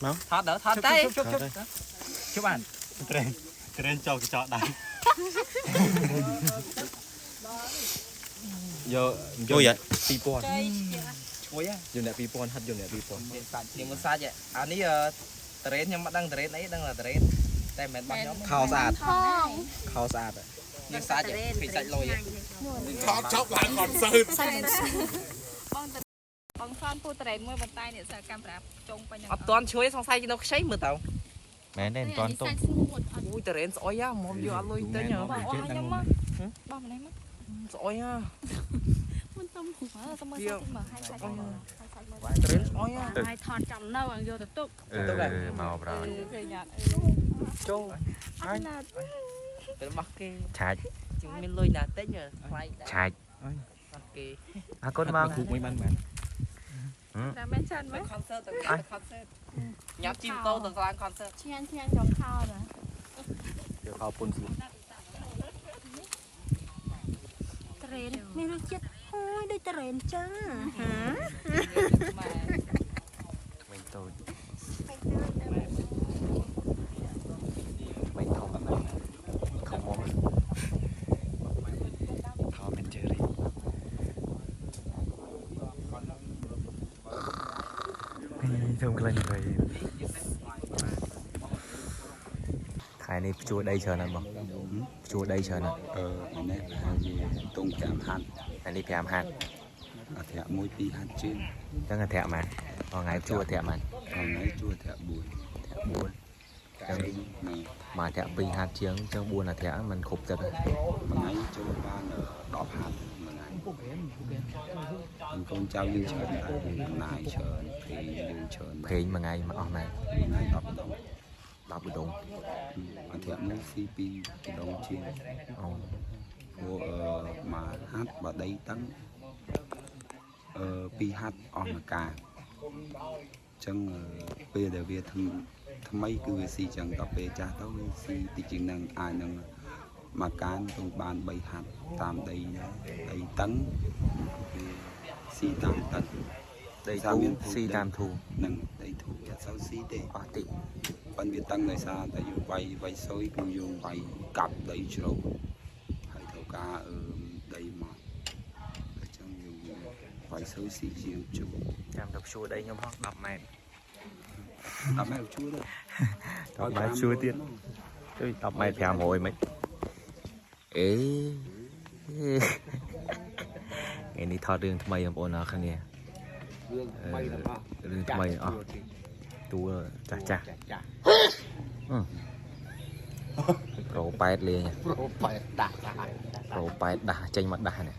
មក ថតដល់ថតទៅ ជប់ជប់ជប់បាន ត្រេនត្រេនចូលកញ្ចក់ដៃ យក អូយ 2000 ឈ្ងុយហ៎ យកអ្នក2000ហាត់យកអ្នក2000 មានសាច់នេះមួយសាច់អានេះតរ៉េនខ្ញុំមិនដឹងតរ៉េនអីដឹងតែតរ៉េនតែមិនមែនរបស់ខ្ញុំ ខោស្អាត ផង ខោស្អាត នេះសាច់ឃើញសាច់លុយ ថតចប់ឡើង concert សាច់បងបងសនពូត្រេនមួយបន្តែនេះសិលកាមេរ៉ាចុងពេញ អត់ទាន់ជួយសង្ស័យនៅខ្ចីមើលទៅ មែនទេមិនតាន់ទុំ សាច់ស្ងួតអត់ អូយតរ៉េនស្អុយហ៎មកយកអត់លុយទិញហ៎ បងអស់ខ្ញុំមកបងម្នេះមក ស្អុយហ៎ មិនសុំមើលសុំមើលសាច់មើលឲ្យសាច់មើលឲ្យសាច់មើល តរ៉េនស្អុយហ៎ ឲ្យថតចំនៅឲ្យយកទៅទុក អឺមកប្រោយ ឃើញអត់ ចូល អត់ណា ទៅរបស់គេ ឆាច់ ជាងមានលុយណាតិចថ្លៃ ឆាច់ របស់គេ អរគុណបង គូមួយបានបាន តែមែនច្រើនមែន concert ទៅ concert ញ៉ាំជីម៉ូតូទៅឡើង concert ឆ្ងាញ់ឆ្ងាញ់ចំខោណា យកខោពុនស្ល ត្រេនមានរសជាតិហួយដូចត្រេនចឹងហា ក្មេងតូចក្មេងធំខំមក ថម and Jerry នេះធំក្លិនទៅខែនេះភ្ជួរដីច្រើនណាស់បងភ្ជួរដីច្រើនណាស់ អឺនេះប្រហែលជាតុង5ហាត់ ថ្ងៃនេះ5ហាត់ អធិ1 2ហាត់ជាង អញ្ចឹងអធិម៉ានថ្ងៃភ្ជួរអធិម៉ាន ថ្ងៃជួអធិ4 អធិ4 ចឹងណា មកអធិ2ហាត់ជាងអញ្ចឹង4អធិมันគ្រប់ទឹកហើយ មួយថ្ងៃចូលបាន10ហាត់មួយថ្ងៃកូនចៅយើងច្រើនដែរចំណាយច្រើនព្រេងយើងច្រើន ព្រេងមួយថ្ងៃមកអស់ម៉ែ មួយថ្ងៃ10ដង 10បដង អធិមួយស៊ី2ដងជាង អូ ព្រោះអឺមួយហាត់បើដីតឹងអឺ2ហាត់អស់មួយកាអញ្ចឹងពេលដែលវាថ្ថ្មីគឺវាស៊ីចឹងដល់ពេលចាស់ទៅវាស៊ីតិចជាងនឹងអាចនឹងមួយកានទៅបាន3ហាត់តាមដីដីតឹងវាស៊ីតាមតឹង ដីធូស៊ីតាមធូ នឹងដីធូវាអត់សូវស៊ីទេ អស់តិច ប៉ុន្តែវាតឹងដោយសារតែយើងវាយវាយសុយគឺយើងវាយកាប់ដីជ្រៅហើយត្រូវការអឺដីមកអញ្ចឹងយើងវាយសុយស៊ីជាងជួរ ចាំទៅភ្ជួរដីខ្ញុំហោះ10ម៉ែត្រ 10ម៉ែត្រជួរទេ 10ម៉ែត្រជួរទៀតជួយ10ម៉ែត្រ500មិនអេថ្ងៃនេះថតរឿងថ្មីបងប្អូនអរគ្នា រឿងថ្មីទាំងអស់ រឿងថ្មីអស់តួចាស់ចាស់ ចាស់ចាស់ ប្រូប៉ែតលេង ប្រូប៉ែតដាក់ ប្រូប៉ែតដាស់ចេញមកដាស់នេះ